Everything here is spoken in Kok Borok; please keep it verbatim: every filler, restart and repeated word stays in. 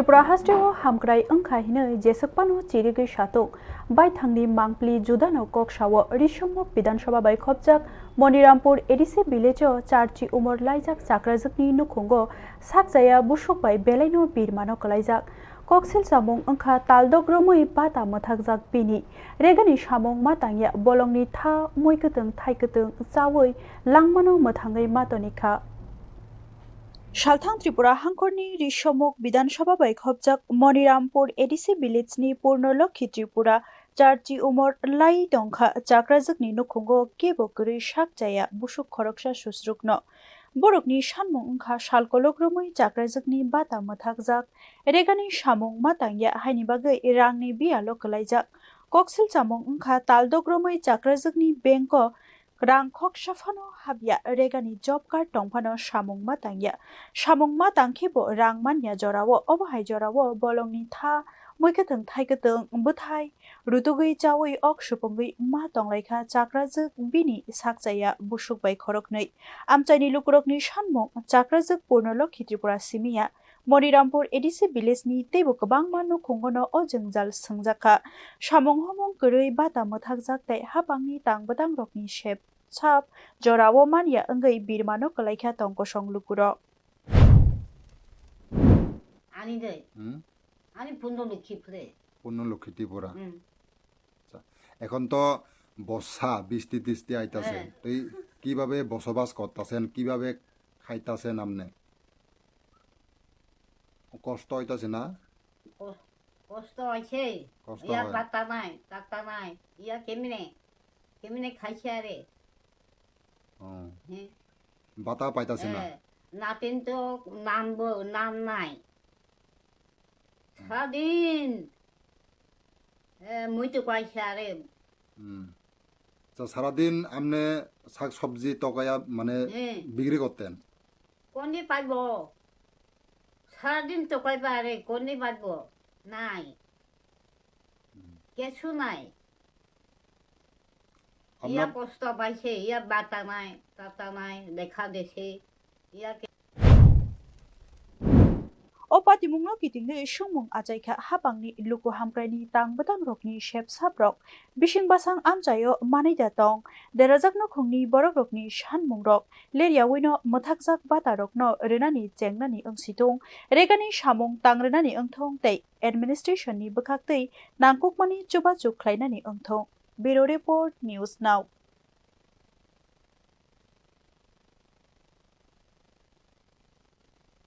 Tripura hasteo hamkrai wngkha hinwi jeswk phano chirigwi satung. Baithangni mangpli judano kok sao. Risomok Bidhan Sabha bai khopjak Monirampur A D C village-o charchi umor laijak chakrajwkni nukhungo sakchaya busuk bai belaino birmano kwlaijak. Koksil chamung wngkha taldok romwi bata mwthakjak bini. Regani samung ma tangya, bolongni tha mui kwtwng thai kwtwng chawi langmano mwthangwi ma tonikha. Salthang Tripura hangkhorni Risomok Bidhan Sabha bai khopjak Monirampur A D C village ni Purno Lokhi Tripura charchi umor lai tongkha chakrajwkni nukhungo kebo kwrwi sakchaya busuk khoroksa susrukno. Borokni sanmung wngkha sal kolok romwi chakrajwkni bata mwthakjak, regani samung ma tangya haini bagwi rangni biyalo kwlaijak. Koksil chamung wngkha taldok romwi chakrajwkni bank-o rang khoksa phano habya, regani job card tong phano samung ma tangya. Samung ma tangkhe bo rang manya jorao, obo hai jorao bolongni tha mui kwtwng thai kwtwng bwthai rutugwi chawi ok supungwi ma tonglaikha chakrajwk bini sakchaya busuk bai khoroknwi. Amchaini lukurokni sanmung chakrajwk Purno Lokhi Tripura simiya Monirampur A D C village ni teibo kwbangma nukhungono o jwngjal swngjakha. Samung homung kwrwi bata mwthakjak tei hapangni tang bwtangrokni sep sap jorao manya wngwi birmano kwlaikha tong kosong lukurok. Ani de. Hmm? Ani Purno Lokhi phre. Purno Lokhi Tripura. Hmm. আচ্ছা, এখন তো বর্ষা, বৃষ্টি টিষ্টি আইতাছে। হ্যাঁ। তো এই কিভাবে বসবাস করতাছেন, কিভাবে খাইতাছেন আপনি? কষ্ট হইতাছে না? ক-, কষ্ট হইছে। কষ্ট ইয়া হয়। বাতা নাই, টাকা নাই। ইয়া কেমনে? কেমনে খাইছে আরে? ও। হ্যাঁ। বাতা পাইতাছে না? হ্যাঁ। নাতিন তো নাম ব-, নাম নাই। সারাদিন, এ, মুই তো কইছে আরে। হুম। তো সারাদিন আপনি শাক সবজি তকায়া মানে হ্যাঁ। বিক্রি করতেন? কোনদি পাইব? সারাদিন তো কইবা আরে, কোনদি পাইব? নাই। হুম। কিছু নাই। Iya আপনার কষ্ট পাইছে, iya বাতা নাই, টাকা নাই, দেখা দিছে, iya কে- O patimungno kitingwi songmung achaikha hapangni luku hamkraini tang bwtangrokni sepsaprok bising bwsang amchaio manwi da tong. Derajak nukhungni borokrokni sanmungrok leryaui no mwthakjak batarokno rwnani chengnani wngsitung, regani samung tang rwnani wngthung tei administration ni bwkhaktwi nangkukmani chubachu khlainani wngthung. Bureau Report, News Now.